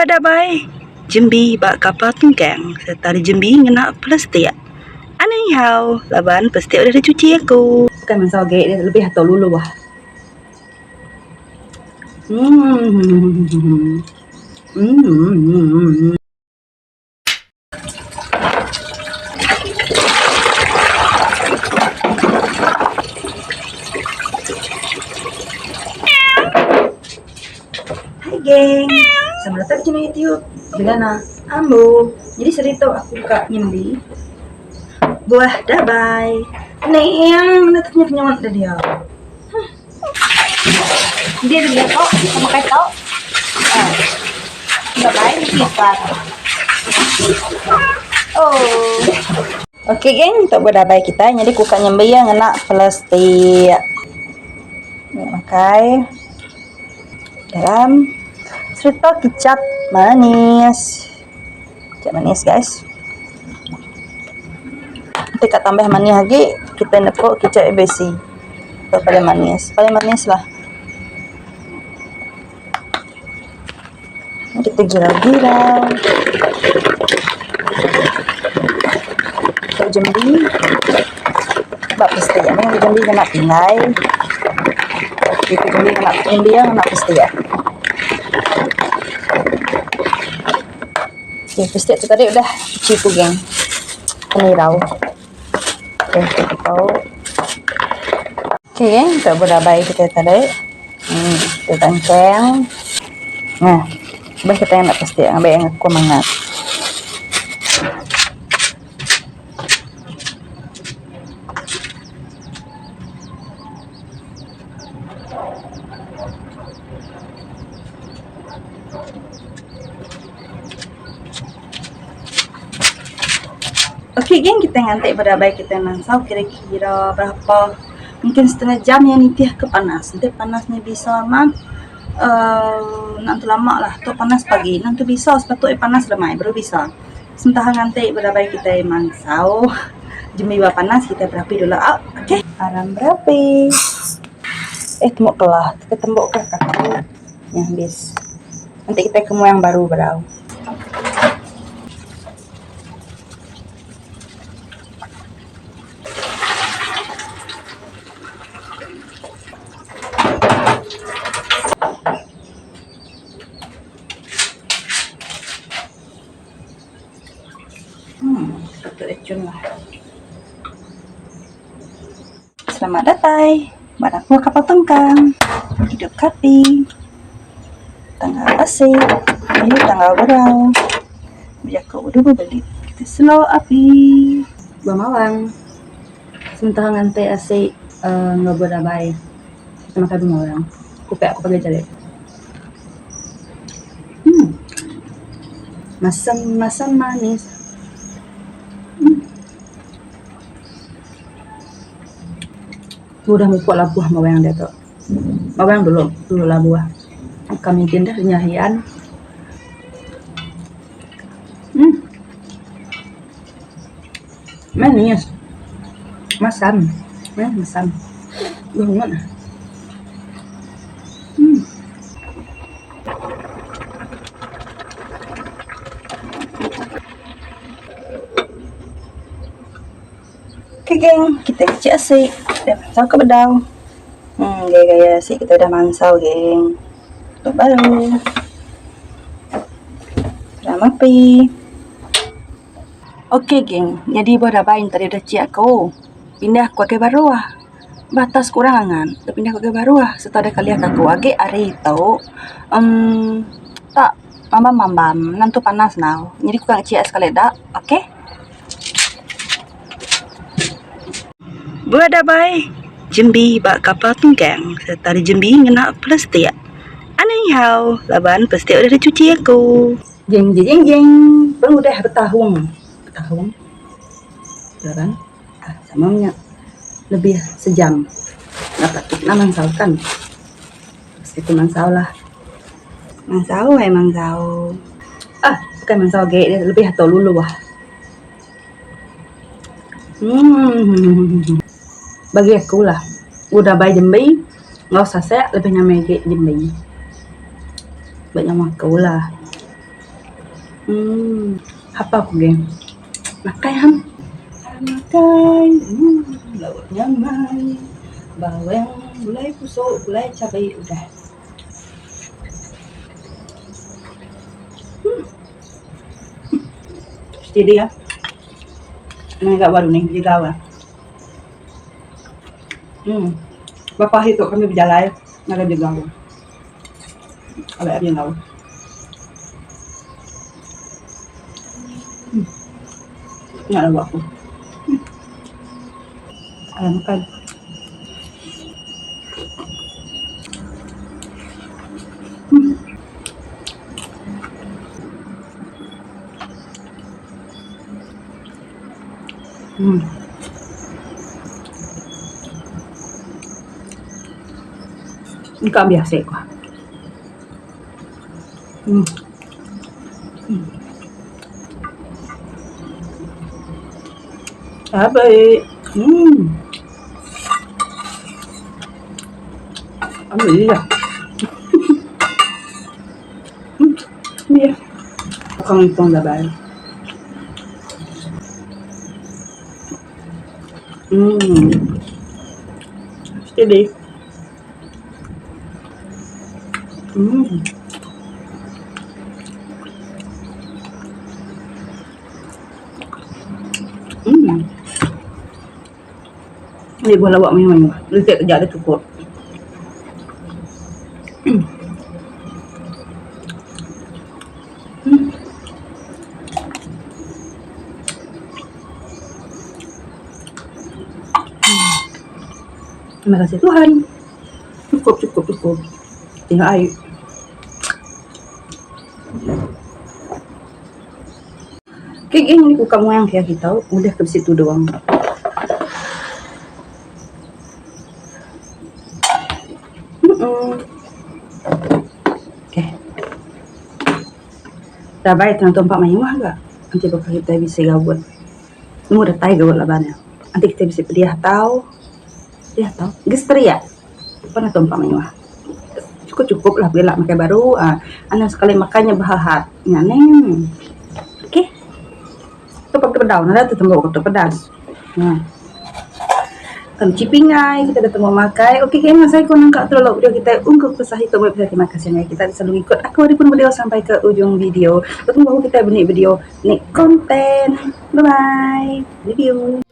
Buah dabai jembi ba kapal tungkang sereta dijembi ngena plestik. Anang ihau laban plestik udah dicuci aku. Bukai mansau agi lebih atur luluh. Emm. Emm. Hai geng, selamat datang ke channel YouTube Begana Ambu. Jadi sehari tu aku ka nyembi buah dabai. Ni yang mene tu kenyut-kenyut da dia. Huh. Dia dia tu sama kai tu. Ah. Dabai mesti ikan. Oh. Okey geng, tu buah dabai kita. Nyadi ku ka nyembi iya ngena plastik. Makai garam serta kicap manis. Kicap manis guys. Enti ka tambah manis agi kita nepu kicap ABC. Tu paling manis, paling manis lah. Kita girau-girau. Tok jembi ba pasti meh jembi ngena pinggai. Kita jembi ngena jembi ngena pasti. Okay, pasti tu tadi udah cuci ku geng. Penirau. Okay, kita tau. Okay geng, tok berabai kita tadi. Hmm, kita tangkeng. Nah, bah kita yang nak pasti ambil yang aku mangat. Okey geng kita nganti berabai kita mansau kira-kira berapa mungkin setengah jam iya nitih ke panas. Enti panas nya bisa amat uhh enda tentu lama lah tu panas pagi enda tentu bisa sepatut iya panas lemai baru bisa. Sementara nganti berabai kitai mansau jembi ba panas kitai berapi dulu au okey. Aram berapi. Eh tembu kelah tembu kah aku nya habis. Enti kitai ke muang baru berau. Hmm, patut racun lah. Selamat datai. Ba aku kapal tungkang. Hidup kapi. Tanggal asik. Ini tanggal berau. Bejaku udah bebelit. Kita slow api. Bemawang. Sementara nganti asik uhh enggau berabai. Kita makai bemawang. Kupek aku pagai jari. Hmm. Masam masam manis. Hmm. Udah mupuk labuh bawang diatu. Bawang dulu, dulu labuh. Kami gin deh nyahian. Hmm. Manis. Masam. Eh, masam. Banget. Hmm. Okay geng, kita kecik asik. Dah mansau ke bedau. Hmm, gaya-gaya asik kita udah mansau geng. Tu baru. Dah mapi. Okay geng, jadi buah dabai tadi udah cik aku. Pindah ku agi baru ah. Batas kurang angan. Pindah ku agi baru ah. Serta ada kali aku agi hari tu. Um, tak mambam-mambam. Nentu panas nau. Jadi ku cik sekali dak. Okay. Buah dabai jembi ba kapal tungkang sereta dijembi ngena plestik. Anang ihau laban plestik udah dicuci aku. Jeng jeng jeng pengudah betahung betahung laban ah sama nya lebih sejam dapat tu nah mansau kan. Mesti ku mansau lah. Mansau ai mansau. Ah bukan mansau agi lebih atur luluh. Hmm. Bagi aku lah, udah bai jembi enggau sasak lebih nyamai agi jembi. Ba nyawa aku lah. Emm hapal ku geng. Makai ham. Makai emm lauk nyamai bawang gulai pusu gulai cabi udah. Emm steady ah. Ngaga baru ni jegau ah. Emm berapa hari tu kami bejalai ngagai jegau. Alai ari enggau. Hmm. Nya lawa aku. Hmm. Alai makan. Hmm. Hmm. Engka biasa ku. Hmm. Hmm. Abai. Hmm. Alhamdulillah. hmm. Yeah. Kang itong labay. Hmm. Steady. Hmm. Hmm. Ni buah lawak mayuh-mayuh. Letik kejap dah cukup. Hmm. Hmm. Terima kasih Tuhan. Cukup, cukup, cukup. Tinggal air. Okay, geng, ni ku muang kia kita. Udah ke bisi tudung. Mm-mm. Okay. Dabai tengah tumpak mayuh ga. Enti baka kitai bisi gaut. Nemu datai gaut laban iya. Enti kitai bisi pediah tau, pediah tau, gestria pun atu empa mayuh. Cukup cukup lah pegila makai baru uhh anang sekali makai nya behat-hat. Nya neh. Okay. Tu pagi bedau ne tu tembu ku tu pedas. Uhh. Kan pingai kita da temu makai ok ke masa ku nangka tu lalu video kitai ungkup ke sahi tu meh terima kasih ngagai kita selalu ngikut aku ari pun video sampai ke ujung video. Betemu baru kitai benik video nik content. Bye bye. Love you.